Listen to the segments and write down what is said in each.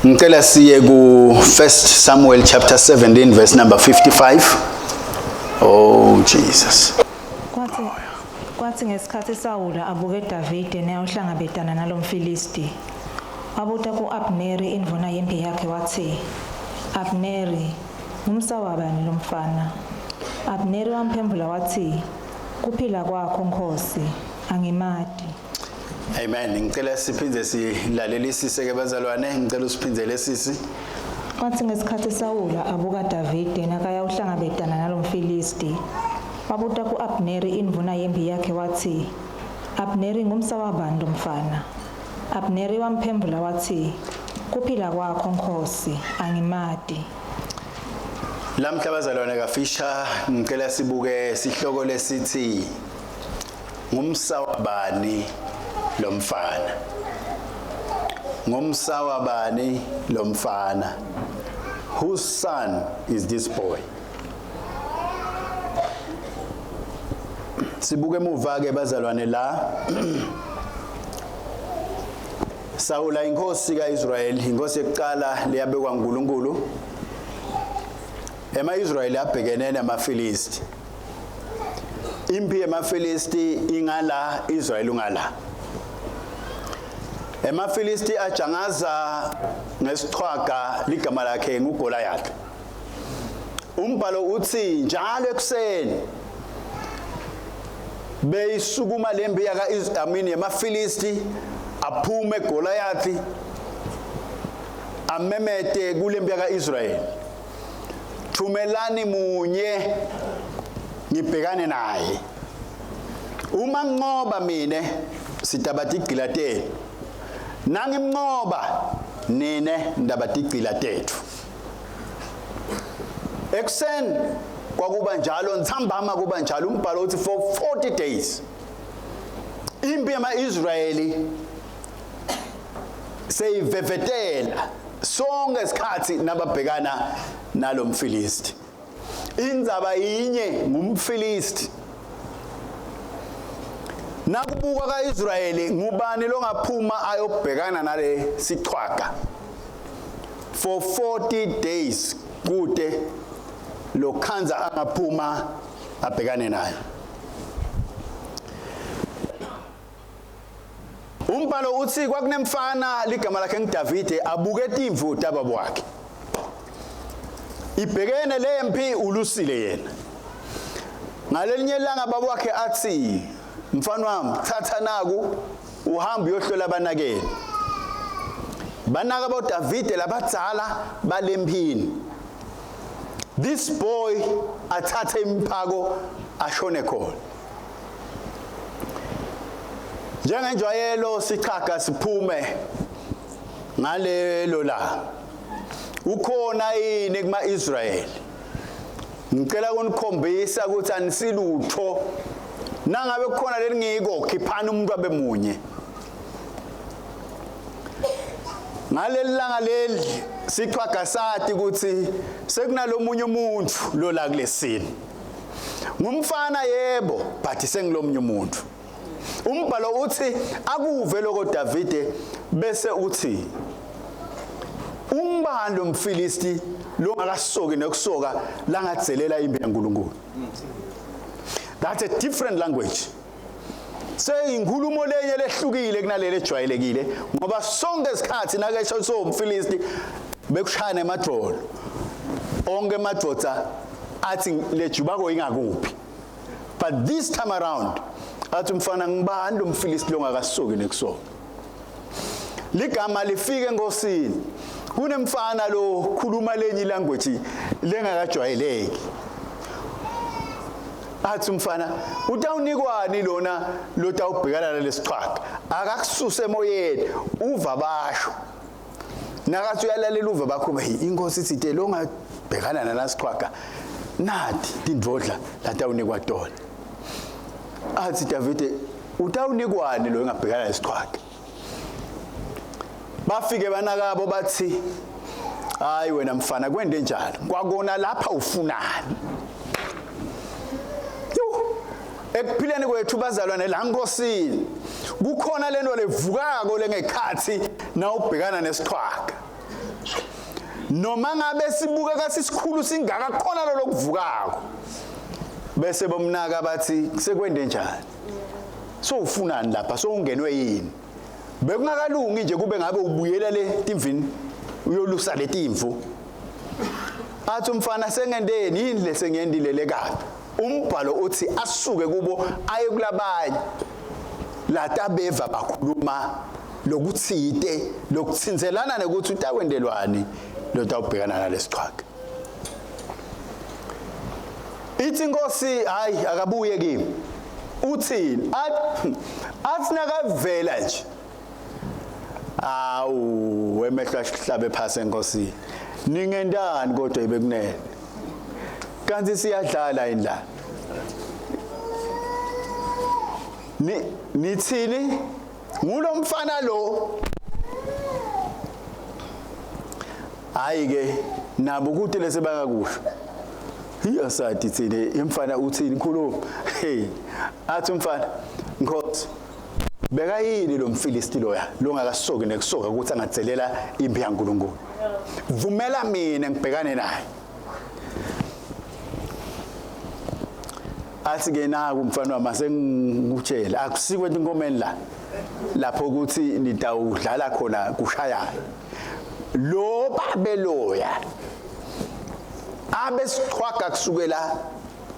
Ngicela siye ku 1 Samuel chapter 17 verse number 55. Oh Jesus. Kwathi kwathi ngesikhathi Sawula abuke Davide neyawuhlangabetana nalomFilisti, wabuta ku-Abneri indvuna yemphi yakhe watsi, Abneri, ngumsa wabani lomfana? Abneri wamphendvula watsi, Kuphila kwakho Nkhosi, angimati. Amen. Ngicela siphindze silalelisise ke bazalwane, ngicela usiphindzele sisi. Kwatsi ngesikhatsi Sawula abuka Davide nakayawuhlangabetana nalomFilisti, wabuta ku-Abneri indvuna yemphi yakhe watsi, Abneri ngumsa wabani lomfana? Abneri wamphendvula watsi, Kuphila kwakho Nkhosi, angimati. Lamhla bazalwane kafisha ngicela sibuke sihloko lesithi ngumsa wabani lomfana. Ngumsa wabani lomfana. Whose son is this boy? Sibuke emuva ke bazalwane la Sawula inkosi kaIsrayeli, inkosi yokuqala leyabekwa nguNkulunkulu. EmaIsrayeli abhekene namaFilisti. Impi yemaFilisti ingala, Israel ungala. EmaFilisti ajangaza ngesichwaga ligama lakhe nguGoliath. Umbhalo uthi njalo ekuseni beyisukuma lempi yaka I mean yemaFilisti aphume Goliath amemete kulempi yaka Israel. Thumelani munye ngibhekane naye. Uma nginqoba mina sitabatigcila tenu. Nangimnqoba nine ndabatigcila tethu. Ekuseni kwakuba njalo ntsambama kuba njalo umbhalo uthi for 40 days impi yama-Israyeli seyivevetela sonke isikhathi nababhekana nalomfilisti indzaba yinye ngumfilisti nakubukwa kaIsrayeli ngubani longaphuma ayobhekana nale sichwaga for 40 days kude lokhanza angaphuma abhekane naye Umbhalo uthi kwakunemfana ligama lakhe nguDavide abuke timvu tababa wakhe. Ibhekene lempi ulusile yena. Ngalelinye ilanga baba wakhe athi mfana wami thatha naku uhambe uyohlola abanakeni. Banaka boDavide labadzala balemphini. This boy athathe imphako ashone khona. Njengenjwayelo sichaga siphume ngalelo la. Ukhona yini kuma-Israyeli? Ngicela kunikhombisa ukuthi anisilutho. Nangabe kukhona lelingiko khiphani umuntu abe munye. Ngaleli langa leli sichwaga sati ukuthi sekunalomunye umuntu lola kulesini. Ngumfana yebo, but sengilomnye umuntu. Umbhalo uthi akuve lokho Davide bese uthi umbani lo mFilisti longakasoki nekusoka langadzelela impi kaNkuluNkulu. That's a different language. Seyinkulumo lenye lehlukile kunalele ejwayelekile ngoba sonke isikhathi nakesho sowumfilisti bekushaya emadolo onke emadvodza athi lejubako ingakuphi but this time around athi umfana ngibani lo mfilisti longakasuki nekusoka ligama lifike enkosini kunemfana lo khuluma lenye language lengakajwayeleki athi umfana utawunikwani lona lotawubhekana nalesichwaga akakususe emoyeni uva basho nakathi uyalalela uva bakho hey inkosi ithi te longabhekana nalasichwaga nati tindvodla latawunikwa tona athi Davide utawunikwani lo engabhekana nesichwaga bafike banakabo bathi hayi wena mfana kwende njalo kwakona lapha ufunani ekuphileni kwethu bazalwane la nkosini kukhona lento levukako lengekhathi nawubhekana nesichwaga. Noma ngabe sibukeka sisikhulu singaka khona lo lokuvukako. Bese bomnaka bathi sekwende njani? So ufunani lapha? So ungenwe yini? Bekungakalungi nje kube ngabe ubuyela le timvini uyolusa letimvu. Athi umfana sengendeni yini lesengendile lekabi? Umbhalo uthi asuke kubo aye kulabanye latabeva bakhuluma lokuthite lokuthinzelana nekuthi utakwendelwani lotawubhekana nalesichwaga. Ithi inkosi hayi akabuye kimi. Uthini? Athi nakavela nje. Awu emehlo ahlabe phasi enkosini. Ningendani kodwa ibe kunene. Kanti siyadlala yini la? Ni nithini? Ngulomfana lo. Hayi ke nabo kuthi lesebangakusho. Iyasathi thina imfana uthini khuluma. Hey athi umfana Nkosi bekayini lo mfilisti loya longakasoki nekusoka ukuthi angadzelela impi yaNkulunkulu. Vumela mina ngibhekane naye. Athi ke naku mfana wami asengikutshela akusikwe enkomeni la lapho ukuthi nitawudlala khona kushayana. Lo babeloya abesichwaga kusukela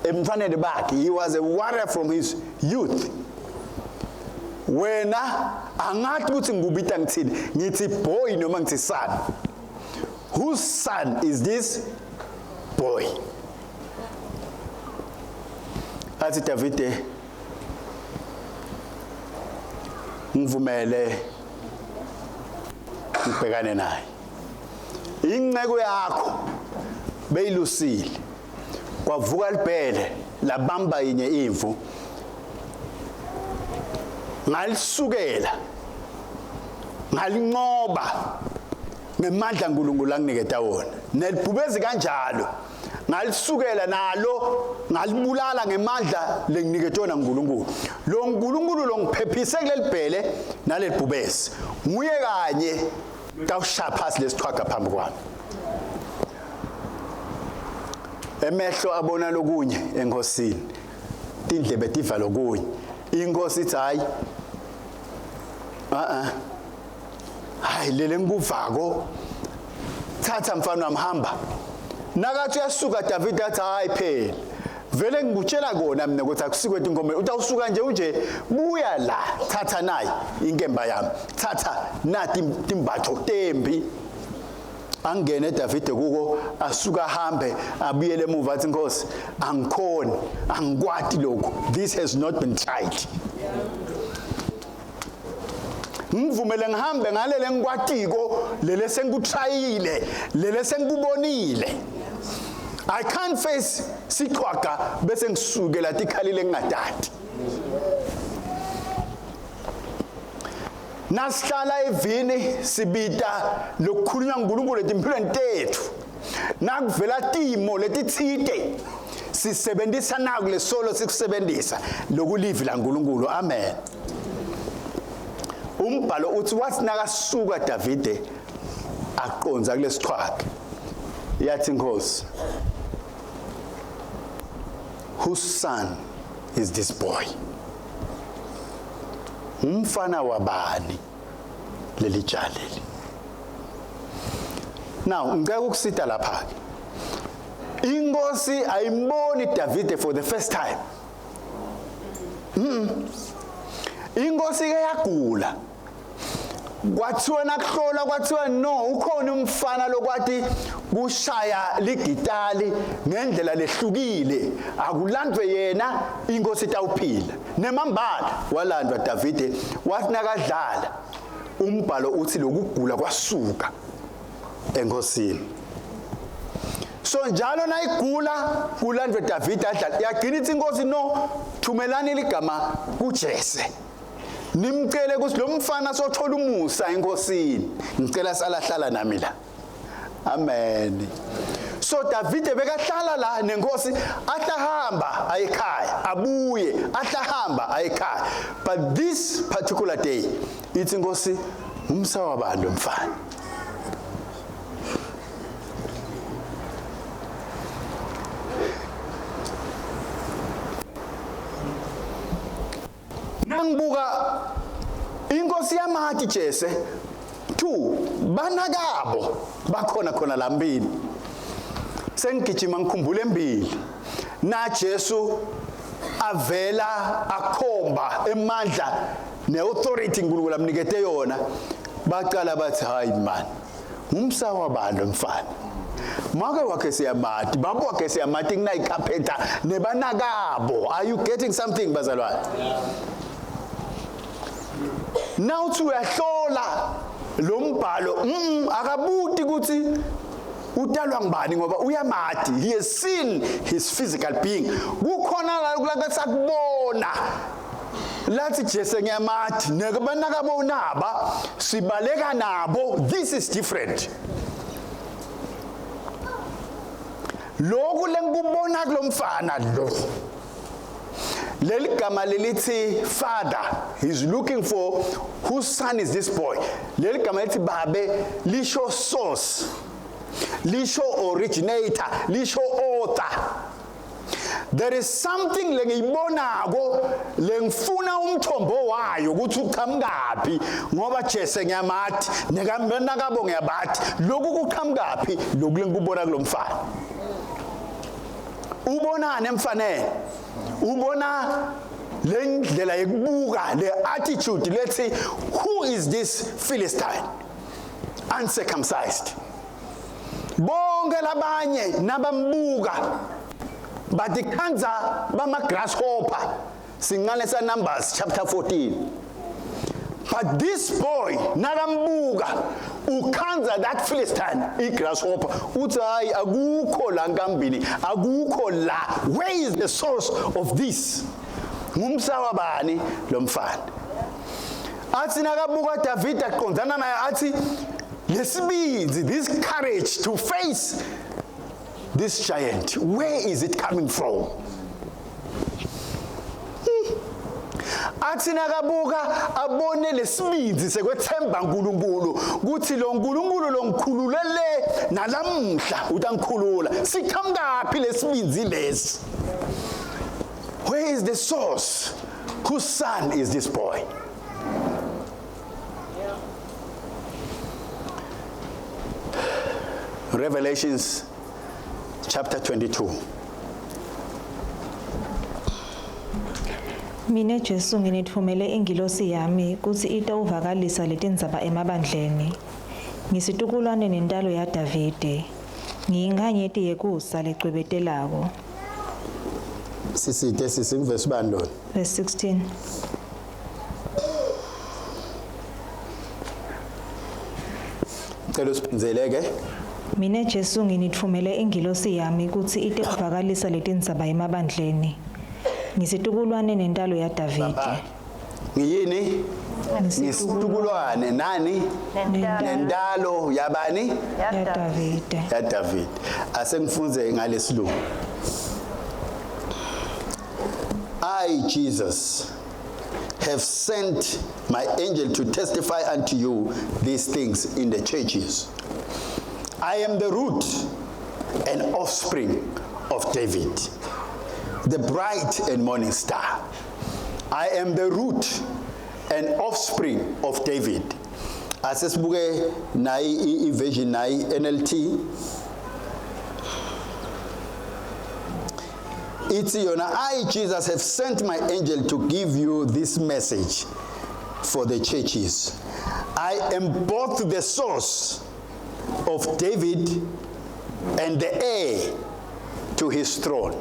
emfaneni bakhe, he was a warrior from his youth. Wena angathi ukuthi ngikubita ngithini, ngithi boy noma ngithi son. Whose son is this boy? Athi Davide ngivumele ngibhekane naye. Inceku yakho beyilusile kwavuka libhele labamba yinye imvu ngalisukela ngalinqoba ngemandla uNkulunkulu anginiketa wona nelibhubezi kanjalo ngalisukela nalo ngalibulala ngemandla lenginiketwe wona nguNkulunkulu. Lo nkulunkulu lo ngiphephise kuleli bhele naleli bhubesi nguye kanye tawushaya phasi lesichwaga phambi kwami. Emehlo abona lokunye enkosini, tindlebe tiva lokunye. Inkosi ithi hayi a a hayi lele ngikuvako, thatha mfana wami hamba. Nakathi uyasuka David athi hayi phela vele ngikutshela kona mina ukuthi akusikwe inkomo, utawusuka nje unje buya la, thatha nayi inkemba yami, thatha nati timbatho tembi. Angene David kuko asuka ahambe abuyele emuva athi Nkosi angikhoni, angikwati lokhu, this has not been tried. Ngivumele ngihambe ngalele ngikwatiko lele sengikutrayile lele sengikubonile. I can't face sichwaga bese ngisukela tikhalile ngingadadi. Nasihlala evini sibita lokukhulunywa nguNkulunkulu etimphilweni tethu. Nakuvela timo letitsite sisebenzisa naku lesolo sikusebenzisa lokulivi laNkulunkulu. Amen. Umbhalo uthi wathi nakasuka Davide aqonza kulesichwaga, yathi inkosi, whose son is this boy? Umfana wabani leli jali leli? Now ngicela ukusita lapha ke. Inkosi ayimboni Davide for the first time. Inkosi ke yagula. Kwathiwa nakuhlola kwathiwa no ukhona umfana lokwati kushaya ligitali ngendlela lehlukile, akulandwe yena inkosi itawuphila. Nemambala walandwa Davide, wathi nakadlala umbhalo uthi lokugula kwasuka enkosini. So njalo nayigula kulandwe Davide adlala, yagcina ithi inkosi no thumelani ligama kuJese nimcele ukuthi lo mfana sothola umusa enkosini, ngicela salahlala nami la. Amen. So Davide bekahlala la nenkosi, ahlahamba ayekhaya abuye, ahlahamba ayekhaya. But this particular day ithi inkosi umsa wabantu mfana. Nangibuka inkosi yamati Jese 2 banakabo bakhona khona lambili. Sengigijima ngikhumbula embili. Na Jesu avela akhomba emandla neauthority uNkulunkulu amnikete yona baqala bathi hayi man ngumsa wabantu mfana make wakhe siyamati baba wakhe siyamati kunayikhaphetha nebanakabo. Are you getting something bazalwane? Nawuthi uyahlola lo mbhalo akabuti ukuthi utalwa ngubani ngoba uyamati. He has seen his physical being. Kukhona la kulakasakubona lathi Jesu ngiyamati nekubanakabo naba sibaleka nabo. This is different. Lokhu lengikubona kulomfana lo, leli gama lelithi father, he's looking for whose son is this boy. Leli gama lithi babe lisho source, lisho originator, lisho author. There is something lengiyibonako lengifuna umthombo wayo ukuthi uqhamukaphi ngoba Jese ngiyamati nekanakabo ngiyabathi lokhu kuqhamukaphi lokhu lengikubona kulomfana. Ubonani emfaneni? Ubona lendlela yekubuka, le attitude lethi who is this Philistine uncircumcised? Bonke labanye nabambuka bathi khanza bama grasshopper, sincane sa Numbers chapter 14. But this boy nakambuka ukhanza that Philistine i grasshopper, uthi hayi akukho la nkambini, akukho la. Where is the source of this? Ngumsawa bani lo mfana? Athi nakabuka David aqondana naye athi lesibindi, this courage to face this giant, where is it coming from? Athi nakabuka abone lesibindi sekwethemba uNkulunkulu kuthi lo uNkulunkulu longikhululele nalamuhla utangikhulula. Siqhamukaphi lesibindi lesi? Where is the source? Whose son is this boy? Revelations chapter 22. Mine Jesu nginitfumele ingilosi yami kutsi itawuvakalisa letindzaba emabandleni. Ngisitukulwane nentalo yaDavide. Ngiyinkhanyeti yekusa lecwebetelako. Sisite sisi verse bani lona? Verse 16. Cela usiphinzeleke. Mine Jesu nginitfumele ingilosi yami kutsi itewuvakalisa letindzaba emabandleni. Ngisitukulwane nentalo yaDavide. Ngiyini? Ngisitukulwane nani? Nentalo yabani? YaDavide. YaDavide. Asengifunze ngalesilungu. I, Jesus, have sent my angel to testify unto you these things in the churches. I am the root and offspring of David, the bright and morning star. I am the root and offspring of David. Asesibuke nayi i-version nayi NLT. Ithi yona, I, Jesus, have sent my angel to give you this message for the churches. I am both the source of David and the heir to his throne.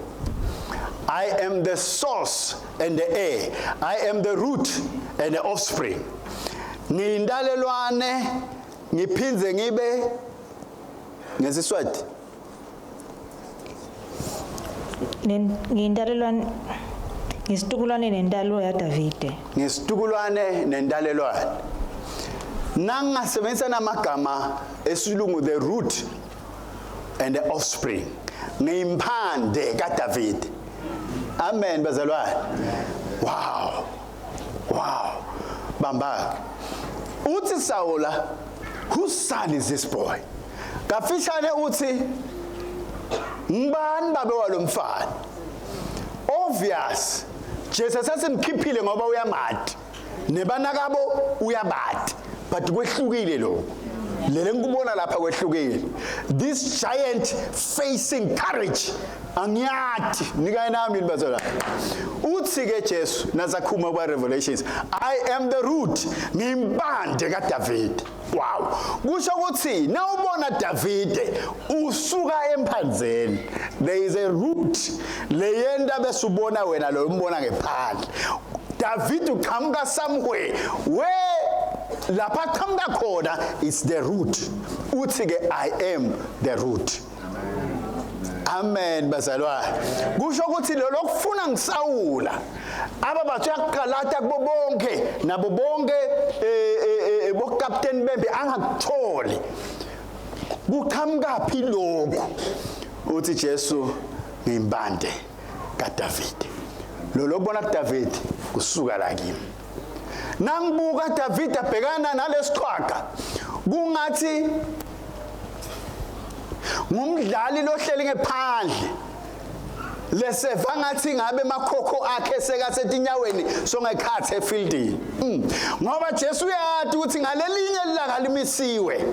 I am the source and the heir. I am the root and the offspring. Ngiyindalelwane ngiphindze ngibe ngesiswati. Ngiyintalelwane ngisitukulwane nentalo yaDavide. Ngesitukulwane nentalelwane. Nangasebenzisa namagama esilungu, the root and the offspring. Ngiyimphande kaDavid. Amen bazalwane. Wow. Wow. Bamba. Uthi Sawula, whose son is this boy? Kafishane uthi ngibani babe walomfana? Obvious. Jesu sasimkhiphile ngoba uyamati nebanakabo uyabati but kwehlukile lokho lele ngikubona lapha kwehlukile this giant facing courage angiyati nikaye nami bazalwane uthi ke Jesu nasakhuma kwa Revelations I am the root ngimpande kaDavid wow kusho ukuthi nawubona Davide usuka emphandzeni there is a root leyenta bese ubona wena lo umbona ngephandle David uqhamuka somewhere where lapha aqhamuka khona is the root uthi ke I am the root Amen bazalwane kusho ukuthi lo lokufuna ngisawula aba bathu yakuqalata kubo bonke nabo bonke eh, eh, eh, bo captain bembe angakutholi kuqhamuka phi lokhu uthi Jesu ngimbande kaDavid lo lokubona kuDavid kusuka la kimi nangibuka David abhekana nalesiqhwaga kungathi ngumdlali lohleli ngephandle leseva ngathi ngabe makhokho akhe sekasetinyaweni songekhathe efieldini mm. ngoba Jesu uyati ukuthi ngalelinye ilanga limisiwe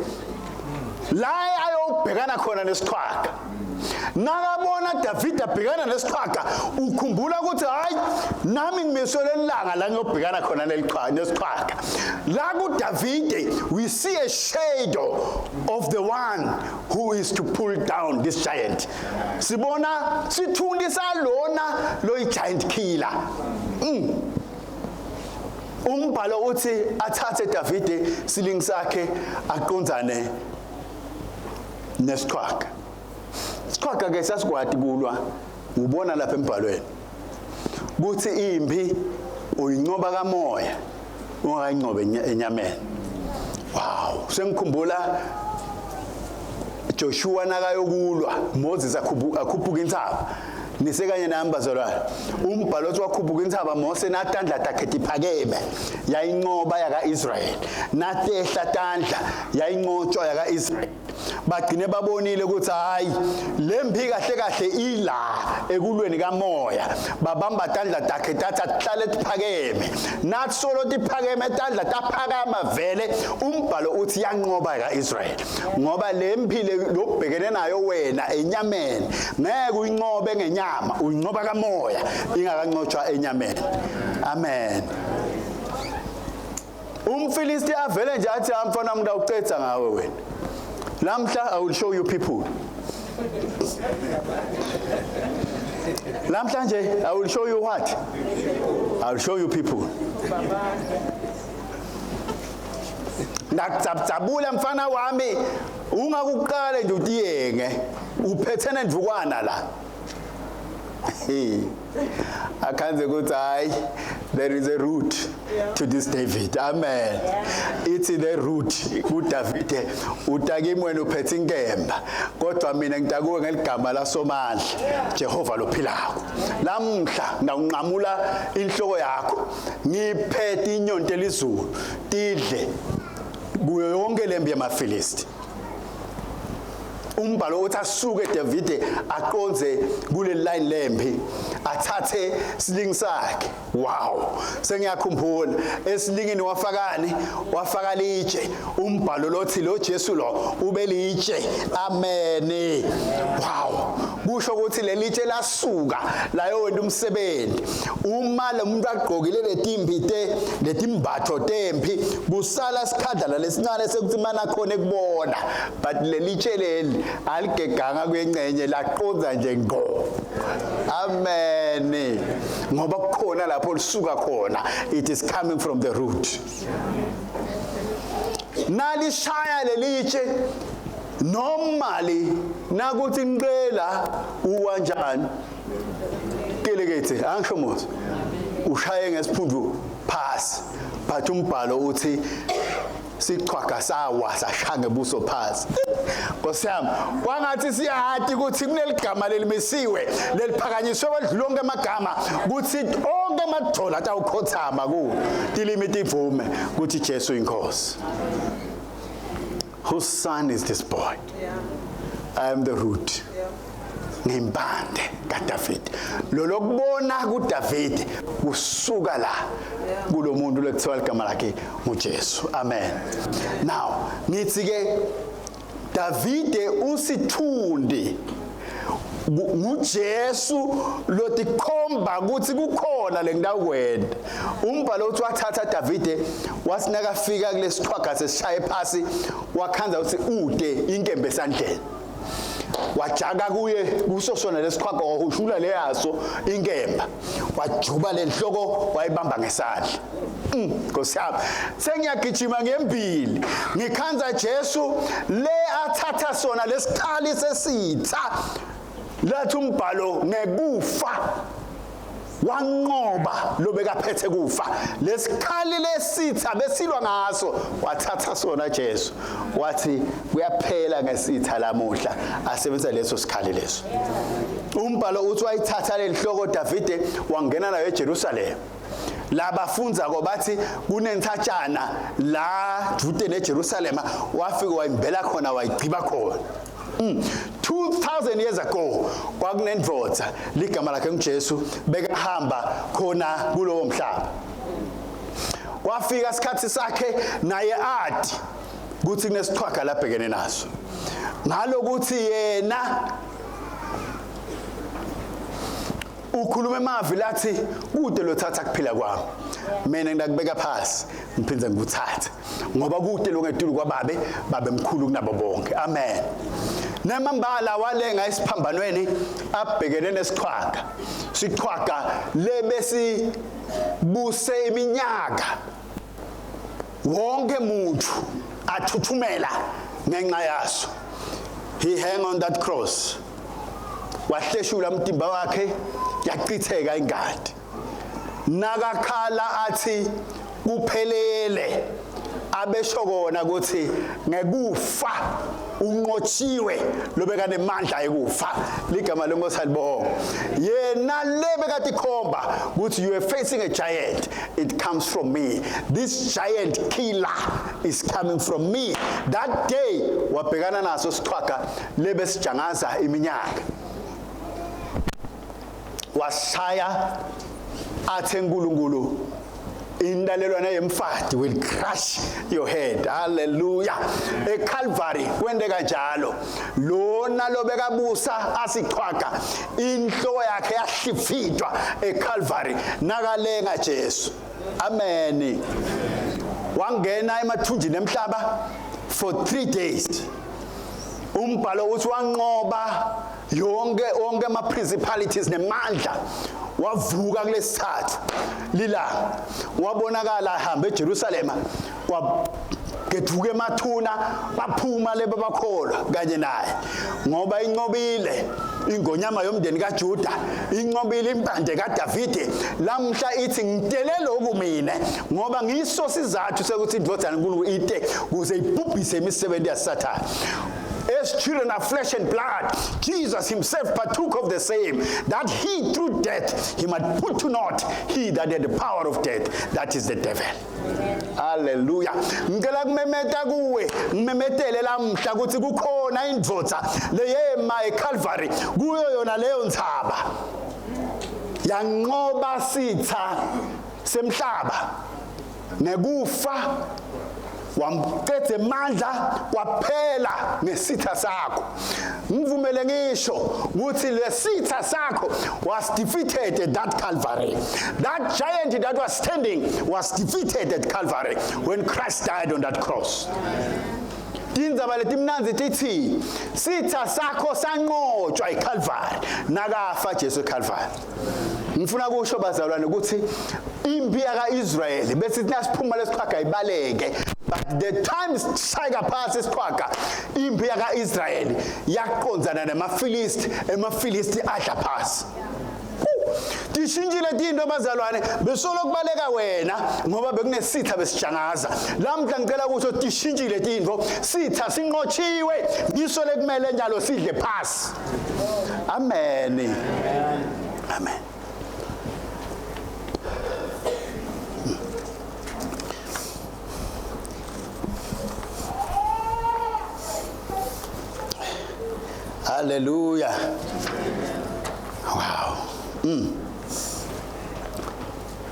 la ayobhekana khona nesiqhwaga nakabona David abhekana nesiqhwaga ukhumbula ukuthi hayi nami ngimiswe lelanga la ngiyobhekana khona leliqhwaga nesiqhwaga la kuDavide we see a shadow of the one who is to pull down this giant sibona sithundi salona lo giant killer mm. umbhalo uthi athathe Davide silingi sakhe aqondzane nesiqhwaga Siqhwaga ke sasikwati kulwa ubona lapha embhalweni kuthi impi uyincoba kamoya ungayincobe enyameni wow sengikhumbula Joshua nakayokulwa Moses akhuphuka intsaba nisekanye nami bazalwane umbhalo othi wakhuphuka intsaba Mose natandla takhe tiphakeme yayincoba yaka-Israyeli natehla tandla yayinqotshwa yaka-Israyeli bagcine babonile ukuthi hayi le mpi kahle kahle ila ekulweni kamoya babamba tandla takhe tatha tihlale tiphakeme nathi solo tiphakeme tandla taphakama vele umbhalo uthi yanqoba kaIsrael ngoba le mpi lokubhekene nayo wena enyameni ngeke uyinqobe ngenyama uyinqoba kamoya ingakanqotshwa enyameni amen umfilisti avele nje athi amfana wami ngawucetha ngawe wena lamhla i will show you people lamhlanje i will show you what i will show you people ndakudzabula mfana wami ungakuqale nje utiyenge uphethe nendvukwana la akhanze ukuthi hayi there is a root yeah. to this David amen yeah. ithi the root kuDavide utakimi wena uphethe inkemba kodwa mina ngitakuwe ngeligama lasomandla yeah. Jehova lophilako lamhla ngawunqamula inhloko yakho ngiphethe inyonto elizulu tidle kuyo yonke lembi yamaFilisti umbhalo uthi asuke Davide aqonze kule line lempi athathe silingi sakhe wow sengiyakhumbula esilingini wafakani wafaka litshe umbhalo lothi lo Jesu lo ube litshe amen wow kusho ukuthi lelitshe lasuka layowenta umsebenzi uma lo muntu agqokile letimpi te letimbatho tempi kusala sikhadlana lesincane sekuthi mana khona ekubona but lelitshe leli aligeganga kwencenye laqonda nje ngqo amen ngoba kukhona lapho lisuka khona it is coming from the root nalishaya lelitshe normally nakuthi ngicela uwanjani kelekethe angisho mos ushaye ngesiphundu phasi but umbhalo uthi sichwaga sawa sashaya ngebuso phansi Nkosi yami kwangathi siyati ukuthi kuneligama lelimisiwe leliphakanyiswe kwedlula onke amagama ukuthi onke amadolo atawukhothama kuwo tilimi tivume ukuthi Jesu inkosi whose son is this boy yeah. I am the root yeah. Ngimpande kaDavid. Lolokubona kuDavid kusuka la kulomuntu lekuthiwa ligama lakhe nguJesu. Amen. Now ngithi ke Davide usithundi nguJesu lotikhomba ukuthi kukhona lengitawukwenda. Umbhalo uthi wathatha Davide wasinaka fika kulesithwaga sesishaye phasi, wakhanza ukuthi ude inkembe esandleni, wajaka kuye kuso sona lesiqhwaga, wahushula leyaso inkemba, wajuba lenhloko, wayibamba ngesandla. Nkosi yami, sengiyagijima ngembili, ngikhanza Jesu le athatha sona lesikhali sesitha, lathi umbhalo ngekufa wanqoba lobekaphethe kufa. Lesikhali lesitha besilwa ngaso wathatha sona Jesu, wathi kuyaphela ngesitha lamuhla, asebenzisa leso sikhali leso. Umbhalo uthi wayithatha lenhloko Davide, wangena nayo eJerusalem. Labafundzako bathi kunentsatshana la dvute neJerusalema, wafika wayimbela khona, wayigciba khona. 2000 years ago kwakunendvodza ligama lakhe nguJesu, bekahamba khona kulowo mhlaba. Kwafika isikhathi sakhe naye adi kuthi kunesichwaga labhekene naso, ngalokuthi yena ukhuluma emavi lathi kude lothatha kuphila kwami, mina ngidakubeka phasi ngiphinde ngikuthathe, ngoba kude longetulu kwababe, babe mkhulu kunabo bonke. Amen. Nemambala walenga esiphambanweni abhekene nesichwaga, sichwaga lebesi buse iminyaka, wonke muntu athuthumela ngenxa yaso. He hang on that cross, wahleshula umtimba wakhe, yachitheka ingadi. Nakakhala athi kuphelele, abesho kona ukuthi ngekufa unqotshiwe lobeka nemandla ekufa. Ligama lenkosi alibonga. Yena le bekade ikhomba ukuthi you are facing a giant, it comes from me, this giant killer is coming from me. That day wabhekana naso sichwaga lebe sijangaza iminyaka, washaya athe uNkulunkulu intalelwana yemfati will crush your head. Hallelujah. ECalvary kwenteka njalo, lona lobekabusa asichwaga inhloko yakhe yahlifitwa eCalvary nakalenga Jesu. Amen. Wangena emathunjini emhlaba for 3 days. Umbhalo uthi wanqoba yonke wonke ama principalities nemandla, wavuka kulesithathu lilanga, wabonakala ahamba eJerusalema, kwageduka emathuna, baphuma leba bakholwa kanye naye, ngoba inqobile ingonyama yomndeni kaJuda, inqobile impande kaDavide. Lamhla ithi ngitele lokhu mina, ngoba ngiso sizathu sekuthi indodana kaNkulunkulu ite kuze ibhubhise imisebenzi yaSathane. As children of flesh and blood, Jesus himself partook of the same, that he through death he might put to naught he that had the power of death, that is the devil. Hallelujah. Ngicela kumemeta kuwe, ngimemetele lamhla ukuthi kukhona indvodza leyema eCalvary, kuyo yona leyo ntsaba, yanqoba sitha semhlaba nekufa, wamqedza emandla, kwaphela ngesitha sakho. Ngivumele ngisho ukuthi lesitha sakho was defeated at that Calvary. That giant that was standing was defeated at Calvary when Christ died on that cross. Tindzaba letimnandzi tithi sitha sakho sanqotshwa eCalvary nakafa Jesu eCalvary. Ngifuna kusho bazalwane ukuthi impi yaka-Israyeli bese nasiphuma lesiqhaga ibaleke, but the time sishayeka phasi isiqhwaga, impi yaka-Israyeli yaqonzana namaFilisti, emaFilisti adla phasi. Tishintshile tinto bazalwane, besolo kubaleka wena ngoba bekunesitha besijangaza. Lamhla ngicela kusho tishintshile tinto, sitha sinqotshiwe, ngiso lekumele njalo sidle phasi. Amen, amen. Hallelujah.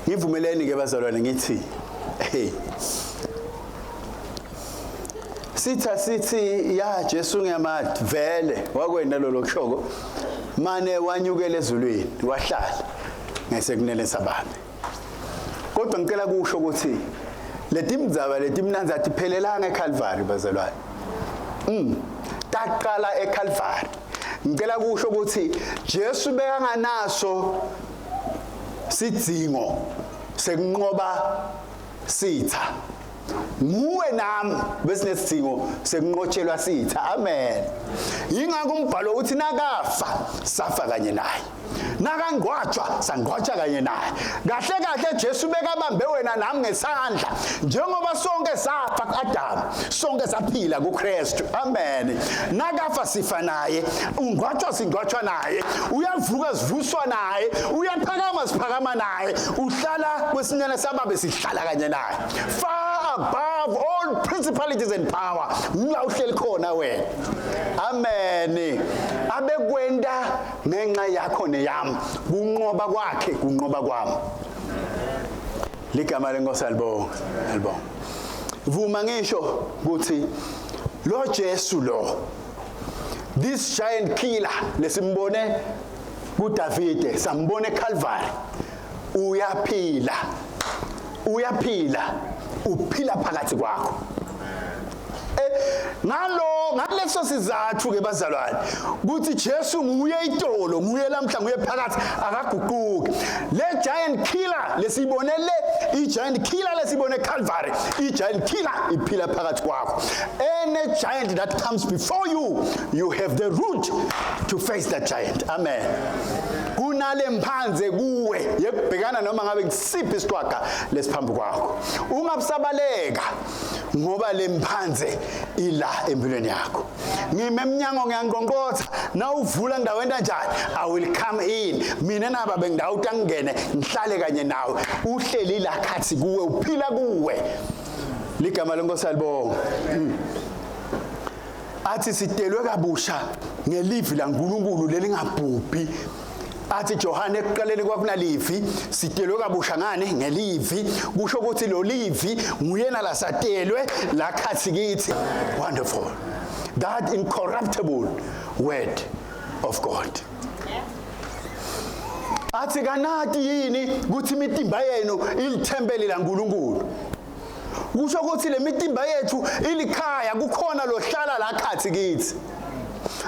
Ngivumeleni ke bazalwane ngithi hey sitha sithi ya Jesu ngiyamati vele wakwena lo lokushoko mane wanyukela ezulwini wahlala ngesekunene sababe kodwa ngicela kusho ukuthi letimdzaba letimnandzi atiphelelanga eCalvary bazalwane taqala eCalvary ngicela kusho ukuthi Jesu bekanganaso sidzingo sekunqoba sitha nguwe nami besinesidingo sekunqotshelwa sitha amen yingakho umbhalo uthi nakafa safa kanye naye nakangcwatshwa sangcwatshwa kanye naye kahle kahle Jesu bekabambe wena nami ngesandla njengoba sonke safa kuAdam sonke saphila kuKristu amen nakafa sifa naye ungcwatshwa singcwatshwa naye uyavuka sivuswa naye uyaphakama siphakama naye uhlala kwesinene sababe sihlala kanye naye far above all principalities and power ngila uhleli khona wena amen abekwenda ngenxa yakho neyami kunqoba kwakhe kunqoba kwami ligama lenkosi alibonga alibonga vuma ngisho ukuthi lo Jesu lo this giant killer lesimbone kuDavide sambone eCalvary uyaphila uyaphila uphila phakathi kwakho ngalo ngaleso sizathu ke bazalwane ukuthi Jesu nguye itolo nguye lamhla nguye phakathi akaguquki le giant killer lesibone le i giant killer lesibone Calvary i giant killer iphila phakathi kwakho any giant that comes before you you have the root to face that giant amen kunale mphanze kuwe yekubhekana noma ngabe kusiphi isitwaga lesiphambi kwakho ungabusabaleka ngoba lemphanze ila empilweni yakho ngime emnyango ngiyangqongqotha nawuvula ngidawenta njani i will come in mina naba bengidawuthi angingene ngihlale kanye nawe uhleli la khathi kuwe uphila kuwe ligama lenkosi alibonga athi sidelwe kabusha ngelivi laNkulunkulu lelingabhubhi athi Johane ekuqaleni kwakunalivi sidelwe kabusha ngani ngelivi kusho ukuthi lo livi nguyena lasatelwe lakhathi kithi wonderful that incorruptible word of God athi kanati yini ukuthi imitimba yenu ilithempeli laNkulunkulu kusho ukuthi le mitimba yethu ilikhaya kukhona lohlala la khathi kithi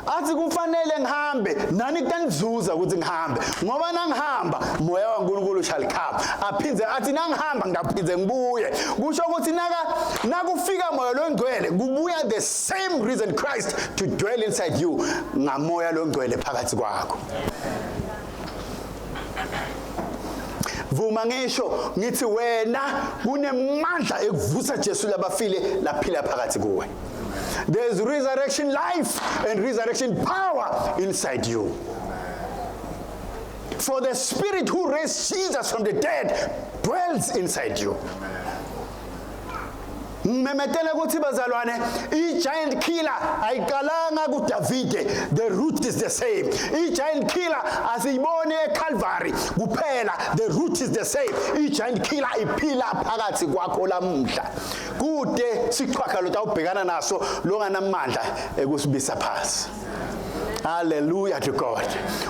athi kufanele ngihambe nani kutanizuza ukuthi ngihambe ngoba nangihamba moya waNkulunkulu shall come aphindze athi nangihamba ngiyaphindze ngibuye kusho ukuthi naka nakufika moya longcwele kubuya the same reason Christ to dwell inside you ngamoya longcwele phakathi kwakho vuma ngisho ngithi wena kunemandla ekuvusa Jesu labafile laphila phakathi kuwe there is resurrection life and resurrection power inside you for the spirit who raised Jesus from the dead dwells inside you Ngimemetela ukuthi bazalwane i-giant killer ayiqalanga kuDavide the root is the same i-giant killer asiyiboni eCalvary kuphela the root is the same i-giant killer iphila phakathi kwakho lamuhla kude sichwaga lo tawubhekana naso longanamandla ekusibisa phasi Hallelujah to God.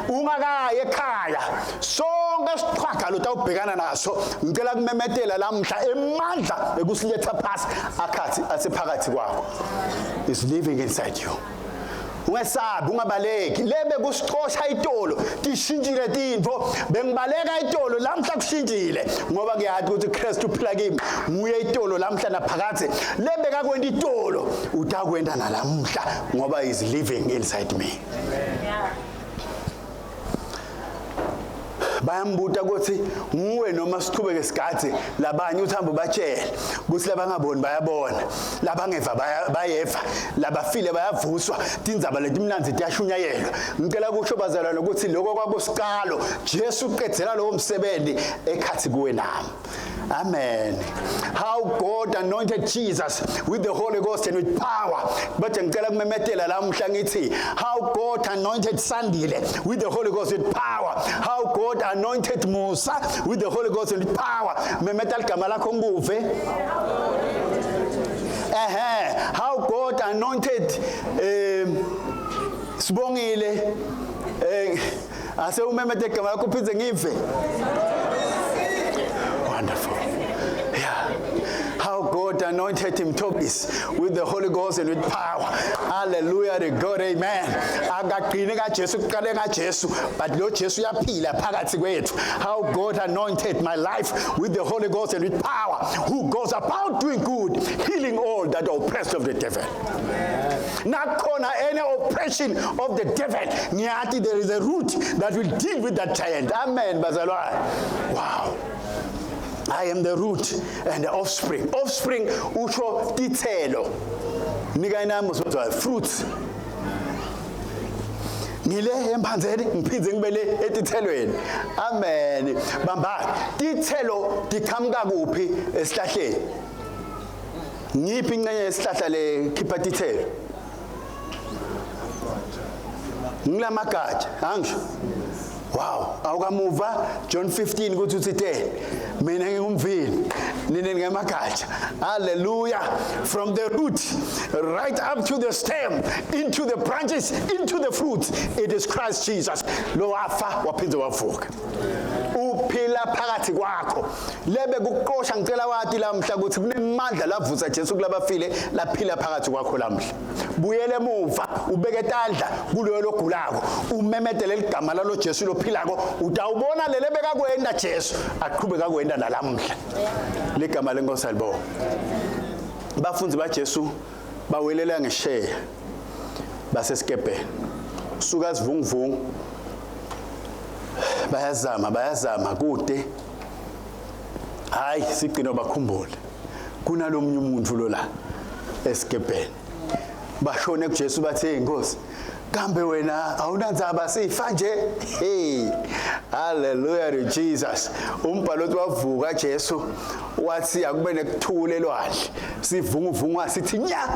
Ungakayi ekhaya sonke isiqhwaga lo tawubhekana naso ngicela kumemetela lamhla emandla ekusiletha phasi akhathi asephakathi kwakho is living inside you. Ungesabi ungabaleki lebe kusixosha itolo tishintshile tintfo bengibaleka itolo lamhla kushintshile ngoba ngiyati ukuthi Kristu uphila kimi nguye itolo lamhla naphakadze lebe kakwenta itolo utakwenta nalamuhla ngoba is living inside me yeah. Bayambuta ukuthi nguwe noma siqhubeke sigadze labanye uthi batshele ukuthi labangaboni bayabona labangeva bayeva labafile bayavuswa tindzaba letimnandzi tiyashunyayelwa ngicela kusho bazalwane ukuthi lokho kwakusiqalo Jesu uqedzela lowo msebenzi ekhathi kuwe nami Amen. How God anointed Jesus with the Holy Ghost and with power. But ngicela kumemetela lamuhla ngithi how God anointed Sandile with the Holy Ghost with power. How God anointed Musa with the Holy Ghost and with power. Memeta ligama lakho ngikuve. Ehe, how God anointed Sibongile ase umemete igama lakho uphindze ngive. Wonderful. Yeah. How God anointed him Tobias with the Holy Ghost and with power. Hallelujah to God. Amen. Akagcine kaJesu kuqale ngaJesu but lo Jesu uyaphila phakathi kwethu. How God anointed my life with the Holy Ghost and with power, who goes about doing good, healing all that are oppressed of the devil. Nakhona any oppression of the devil, ngiyathi there is a root that will deal with that giant. Amen bazalwane. Wow. I am the root and the offspring. Offspring usho tithelo. Nika inami usizwa fruits. Ngile emphanzeni ngiphindze ngibele etithelweni. Amen. Bamba tithelo diqhamuka kuphi esihlahleni? Ngiphi ingxenye yesihlahla le khipha tithelo? Ngilamagatsha, angisho. Wow, awukamuva John 15 kuthi uthite mina ngingumvini nina ngemagatsha. Hallelujah. From the root right up to the stem, into the branches, into the fruit, it is Christ Jesus. Lo wafa waphinde wavuka. Uphila phakathi kwakho. Lebe kuqosha ngicela wathi lamhla ukuthi kunemandla lavusa Jesu kulabafile laphila phakathi kwakho lamhla. Buyele emuva ubeke tandla kuloyo logulako umemedele ligama lalo Jesu lophilako utawubona lele bekakwenda Jesu aqhubeka kwenda nalamhla. Ligama lenkosi alibonga. Bafundi baJesu bawelela ngesheya basesikebheni. Suka sivunguvungu bayazama bayazama kude hayi sigcina bakhumbule kunalomunye umuntu lo la esikebheni. Bashone kuJesu bathi hey Nkosi, kambe wena awunandzaba sifa nje? Hey, hallelujah to Jesus. Umbhalo uthi wavuka Jesu wathi akube nekuthula elwandle, sivunguvungu sithi nya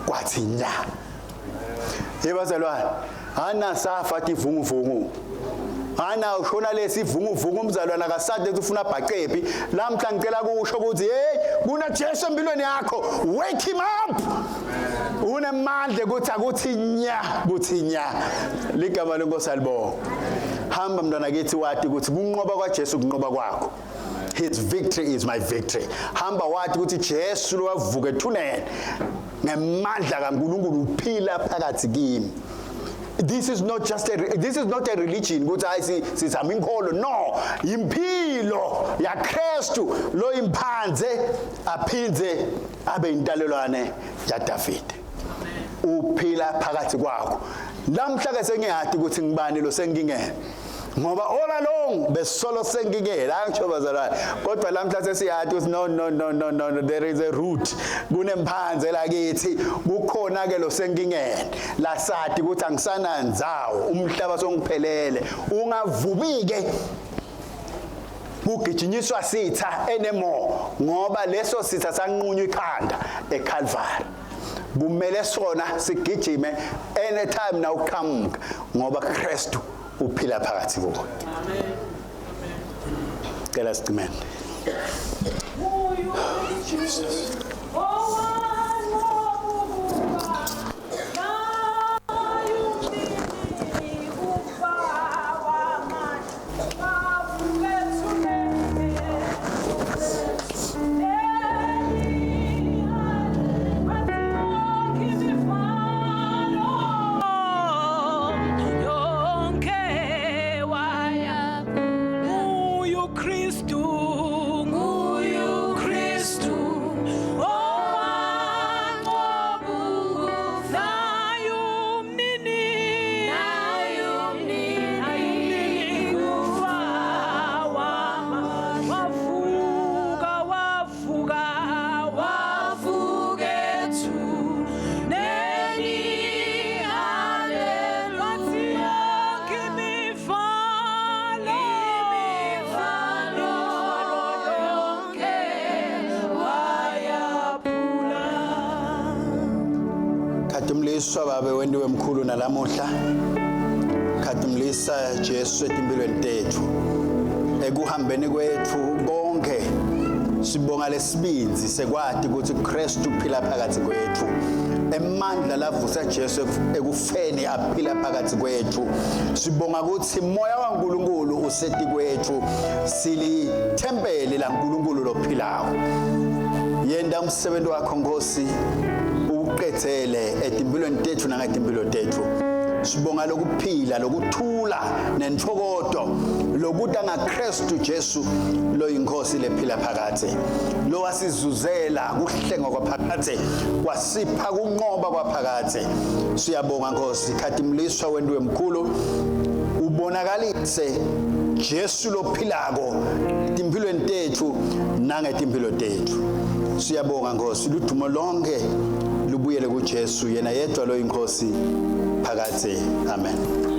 kwathi nya. Yebazalwane, ana safa tivunguvungu. Ana ushona lesivunguvungu umzalwana akasade ufuna abhaqephi. Lamhla ngicela kusho ukuthi hey kuna Jesu empilweni yakho, wake him up. Unemandla ukuthi akuthi nya kuthi nya. Ligama lenkosi alibonga. Hamba mntwana kithi wathi ukuthi kunqoba kwaJesu kunqoba kwakho. His victory is my victory. Hamba wathi ukuthi Jesu lo wavuka ethuneni ngemandla kaNkulunkulu uphila phakathi kimi. This is not just a this is not a religion ukuthi hayi sizama inkolo, no, impilo ya Kristu lo imphanze aphindze abe intalelwane ya David. Uphila phakathi kwakho. Lamhla ke sengiyati ukuthi ngibani lo sengingene. Ngoba all along besolo sengingela angisho bazalwane, kodwa lamhla sesiyati ukuthi no no no no no there is a root, kunemphanze lakithi, kukhona ke lo sengingene lasati ukuthi angisananzawo, umhlaba songiphelele. Ungavumi ke kugijinyiswa sitha anymore, ngoba leso sitha sanqunywa ikhanda eCalvary. Kumele sona sigijime anytime na uqhamuka, ngoba Kristu uphila phakathi kuwe. Amen. Cela sicimene. Jesus. Khatimliswa babe wendiwe mkhulu nalamuhla. Khatimlisa Jesu etimpilweni tethu. Ekuhambeni kwetfu konke sibonga lesibindzi sekwati kutsi Kristu uphila phakathi kwetfu. Emandla lavusa Jesu ekufeni aphila phakathi kwetfu. Sibonga kutsi moya waNkulunkulu useti kwetfu. Silithempeli laNkulunkulu lophilako. Yenta umsebenzi wakho Nkosi uqedzele etimpilweni tetfu nangetimpilo tetfu. Sibonga lokuphila, lokuthula nentfokoto lokuta ngaKristu Jesu loyiNkhosi lephila phakadze. Lowasizuzela kuhlengwa kwaphakadze, wasipha kunqoba kwaphakadze. Siyabonga Nkosi, khatimliswa wentiwe mkhulu ubonakalise Jesu lophilako etimphilweni tetfu nangetimphilo tetfu. Siyabonga Nkosi, ludumo lonke lubuyele kuJesu yena yedwa loyiNkhosi phakadze. Amen.